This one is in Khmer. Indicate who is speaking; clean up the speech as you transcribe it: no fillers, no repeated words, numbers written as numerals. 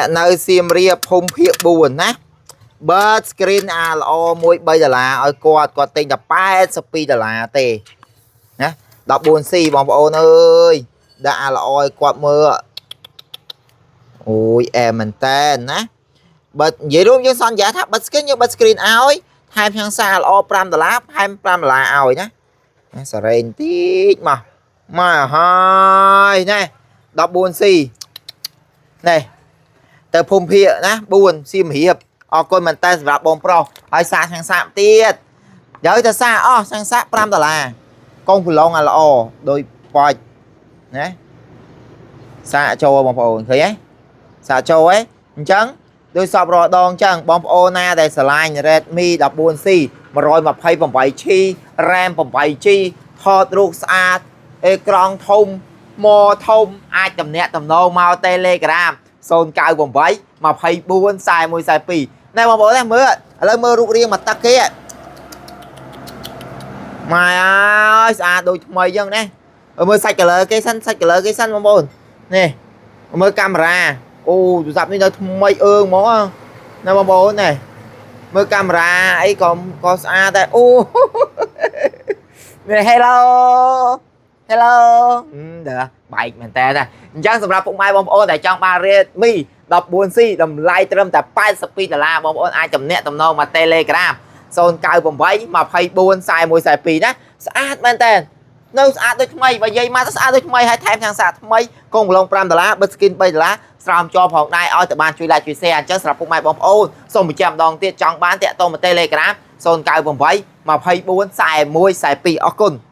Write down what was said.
Speaker 1: អ្នកនៅសៀមរាបភូមិភាគ4ណាបើ screen អាល្អមួយ3ដុល្លារឲ្យគាត់គាត់ទិញតែ82ដុល្លារទេណា 14C បងប្អូនអើយដាក់អាល្អឲ្យគាត់មើលអូយអែមមែនតែនណាបើនិយាយរួមយើងសន្យាថាបិទ screen យើងបិទ screen ឲ្យថែមខាងសារល្អ5ដុល្លារថែម5ដុល្លារឲ្យណាណាសារ៉េនតិចមកមកហើយណែ 14C នេះទៅភូមិភាគណា4សៀមរាបអរគុណមែនតើសម្រាប់បងប្រុសហើយសាកខាងសាកទៀតយកទៅសាកអស់ខាងសាក5ដុល្លារកងប្រឡងអាល្អដោយប៉ាច់ណាសាកចូលបងប្អូនឃើញទេសាកចូលហ៎អញ្ចឹងដោយសពរាល់ដងអញ្ចឹងបងប្អូនណាដែលស្រឡាញ់ Redmi 14C 128 G RAM 8 G ថតរូបស្អាតអេក្រង់ធំម៉ធំអាចតំណាក់តំណងមក Telegram 098 24 41 42ណែបងប្អូនណាមើលឥឡូវមើលរូបរាងមកទឹកគេម៉ែអើយស្អាតដូចថ្មីអញ្ចឹងណាមើលសាច់ color គេសិនសាច់ color គេសិនបងប្អូននេះមើលកាមេរ៉ាអូទូរស័ព្ទនេះនៅថ្មីអើងហ្មងណាបងប្អូននេះមើលកាមេរ៉ាអីក៏ក៏ស្អាតដែរអូនេះ Hello Hello ដើបែកមែនតើណាអញ្ចឹងសម្រាប់ពុកម៉ែបងប្អូនដែលចង់បាន Redmi 14C តម្លៃត្រឹមតែ82ដុល្លារបងប្អូនអាចទំនាក់ទំនងមក Telegram 098 24 41 42ណាស្អាតមែនតើនៅស្អាតដូចថ្មីបើនិយាយមកទៅស្អាតដូចថ្មីហើយថែមទាំងសាកថ្មីកងប្រឡង5ដុល្លារបិទ screen 3ដុល្លារស្រោមជាប់ផងដែរឲ្យតែបានជួយ like ជួយ share អញ្ចឹងសម្រាប់ពុកម៉ែបងប្អូនសូមបញ្ជាក់ម្ដងទៀតចង់បានតាក់ទងមក Telegram 098 24 41 42អរគុណ។